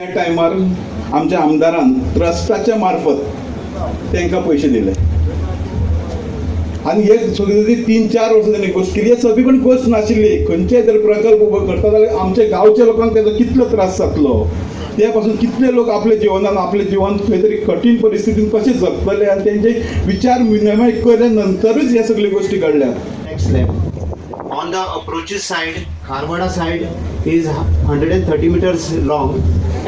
त्या टायमार आमच्या आमदारान ट्रस्टाच्या मार्फत तांकां पयशे दिले आनी हे सगळी 3-4 वर्सां तांणी गोश्ट केली. हे सगळी पण गोश्ट नाशिल्ली. खंयचेय जर प्रकल्प उबो करता जाल्यार आमच्या गांवच्या लोकांक तेजो कितलो त्रास जातलो, त्या पासून कितले लोक आपल्या जिवनान आपलें जिवन खंय तरी कठीण परिस्थितीन कशें जगतले आनी तेंचे विचार विनिमय केले नंतरूच ह्या सगळ्यो गोश्टी घडल्यात. Next slab. On the approaches side, Kharwada side is 130 meters long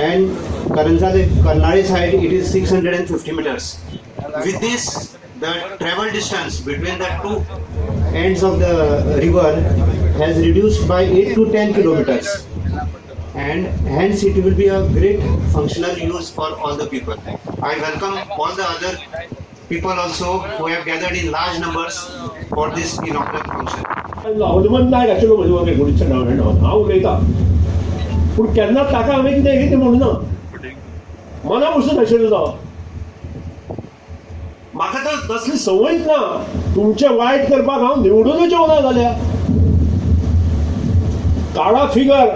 and Karanzale, Karnali side it is 650 meters. With this, the travel distance between the two ends of the river has reduced by 8 to 10 kilometers, and hence it will be a great functional use for all the people. I welcome all the other people also who have gathered in large numbers for this inaugural function. Hanumant Naik आशिल्लो म्हजे वांगडा 1999, हांव उलयतां, पूण केन्नाच ताका हांवें कितें कितें म्हणूना, मना पसून आशिल्लो तो. म्हाका तर तसली संवयच ना. तुमचें वायट करपाक हांव निवडूनच येवना जाल्यार काडा फिगर.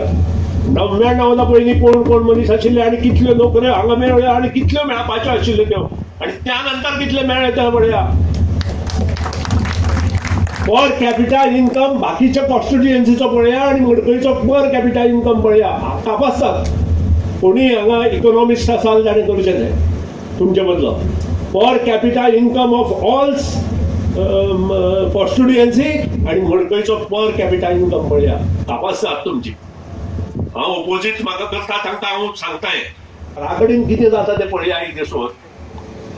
99 पयलीं कोण कोण मनीस आशिल्ले आनी कितल्यो नोकऱ्यो हांगा मेळ्ळ्यो आनी कितल्यो मेळपाच्यो आशिल्ल्यो त्यो आनी त्या नंतर कितले मेळ्ळे ते पळया. पर कॅपिटा इन्कम बाकीच्या कॉन्स्टिट्युएन्सीचो पळया आनी मडकयचो पर कॅपिटा इन्कम पळया, कापासतात. कोणी हांगा इकॉनॉमिस्ट आसा जाणें करचें तें तुमचे बदलो. Per capita income of all constituency आनी मडकयचो पर कॅपिटा इन्कम पळया, कापासतात तुमची. हांव ओपोजीट म्हाका करता तांकां हांव सांगता, हें घरा कडेन कितें जाता तें पळया. एक दीस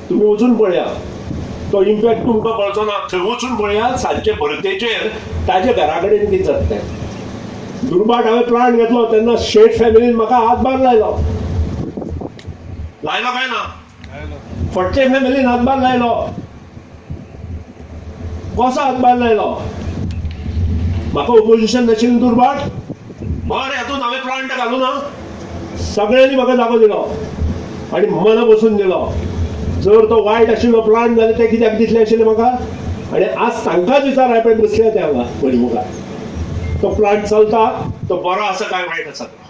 तुमी वचून पळया, तो इम्पॅक्ट तुमकां कळचो ना. थंय वचून पळया, सांजचे भरतेचेर ताच्या घरा कडेन कितें जाता तें. दुर्भाट हांवें प्लांट घेतलो तेन्ना शेट फॅमिलीन म्हाका हातभार लायलो. लायलो काय ना? फडते फॅमिलीन हातभार लायलो. कसो हातभार लायलो? म्हाका ओपोजिशन नाशिल्लें दुर्भाट. बरें, हातूंत हांवें प्लांट घालूं ना, सगळ्यांनी म्हाका जागो दिलो आनी मना बसून दिलो. जर तो वायट आशिल्लो प्लांट जाल्यार ते कित्याक दितले आशिल्ले म्हाका? आनी आज तांकांच विचार, हांवें पळय बसल्या ते हांगा म्हजे मुखार. तो प्लांट चलता तो बरो आसा काय वायट आसा तो?